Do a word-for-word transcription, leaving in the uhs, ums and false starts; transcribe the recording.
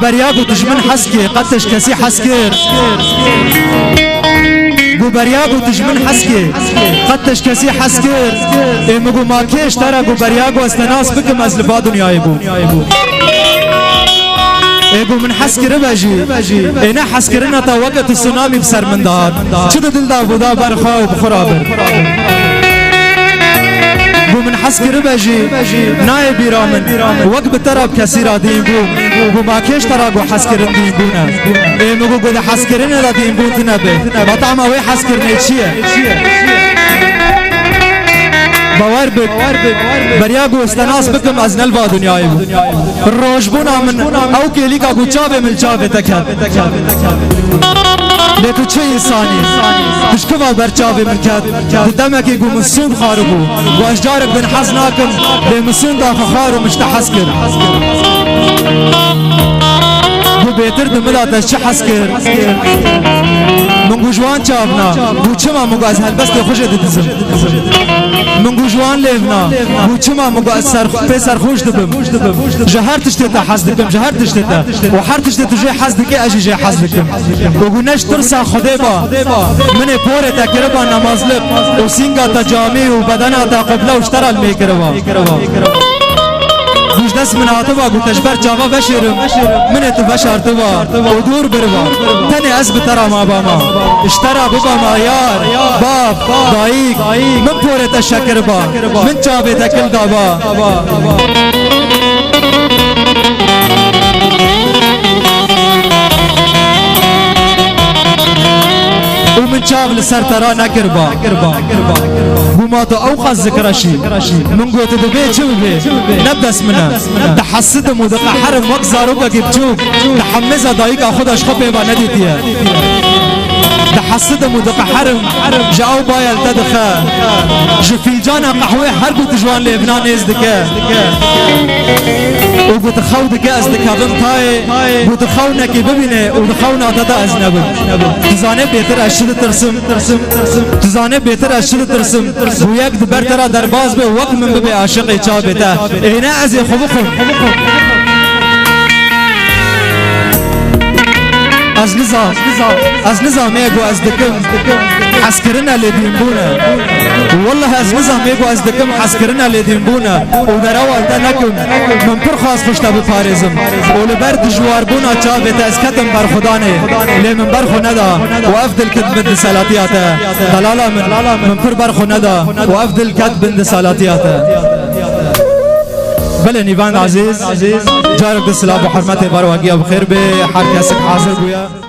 Beriya ku tu ji min hez kê, qet te ji kesî hez kir? Ku beriya ku tu ji min hez kê, qet te ji kesî hez kir? Ê min got, ma kê ji te re got, beriya ku ez te nas bikim, ez li va dinyayê bûm? Ê got, min hez kiribe jî. Ê ne hezkirina te weke tu tsunami bi ser min dihat. Çi di dil de bû, da ber xwe û bi xwe re bir. Got, min hez kiribe jî, nayê bîra min. Wek bi te re bi kesî re dîn bûm. Got, ma kê ji te re got hezkirin dîn bûne? Ê min got, got di hezkirinê de dîn bûn tune be. Ma tahma wê hezkirinê çi ye? Bawer bik, beriya got ez te nas bikim, ez ne li va dinyayê bûm. Rojbûna min ew kêlîka ku çavê min li çavê te ket. Lê tu çi însanî? Tu ji kiva ber çavê min ket? Di demekê ku min sûnd xwaribû, ku ez carek din hez nakim, lê min sûnd daxe xwar û min ji te hez kir. Got bêtir di min de te ji çi hez kir? Min got ji wan çavna. Got çima? Min got ez helbestê xwe jê didizim. Min got ji wan lêvna. Got çima? Min got ez ser, pê serxoş dibim. Ji her tiştê te hez dikim, ji her tiştê te. Û her tiştê tu jê hez dikî, ez jî jê hez dikim. Û got ne ji tirsa Xwedê ba, min ê porê te kiriba nemazlik û sînga te camî û bedena te qible û ji te re li mê kiriba. Got ji dest min hatiba, got te ji ber çava veşêrim, min ê tu veşartiba û dûr biriba. Tenê ez bi te re mabama. Ji te re bibama yar, bab, dayik, min porê te şekir ba, min çavê te kil daba. Û min çav li ser te re nekiriba. Got ma tu ew qas zikreşî. Min got, dibê çi bibe? Ne bi dest min e. Dihesidim û diqeherim wek zarokekî biçûk. Di hemêza dayika xwe de ji xwe pê ve nedîtiye. Dihesidim û diqeherim, ji ew baya li te dixe. Ji fîlcana qehwê her ku tu ji wan lêvna nêz dike. Û got xew dike ez dikevim tayê. Got xewnekê bibîne û di xewna te de ez nebim. Tu zanê bêtir ez çi ditirsim? Tu zanê bêtir ez çi ditirsim? Got yek di ber te re derbas be û wek min bibe aşiqê çavê te. Ê ne ez ê xwe bixwim. Ez nizam, ez nizam ê ku ez dikim hezkirine lê dînbûn e. Wallah ez nizam ê ku ez dikim hezkirine lê dînbûn e. Û derewa te nekim. Min pir xwest xwe ji te biparêzim. Û li ber dijwarbûna çavê te ez ketim berxwedanê. Lê min berxwe neda. Û ev dil ket bin desalatiya te. Delala min, min pir berxwe neda. Û ev dil ket bin desalatiya te. Belê nîvand ezîz, carek di silav û hurmetê ber we giya bi xêr bê, her kesek hazir bûye.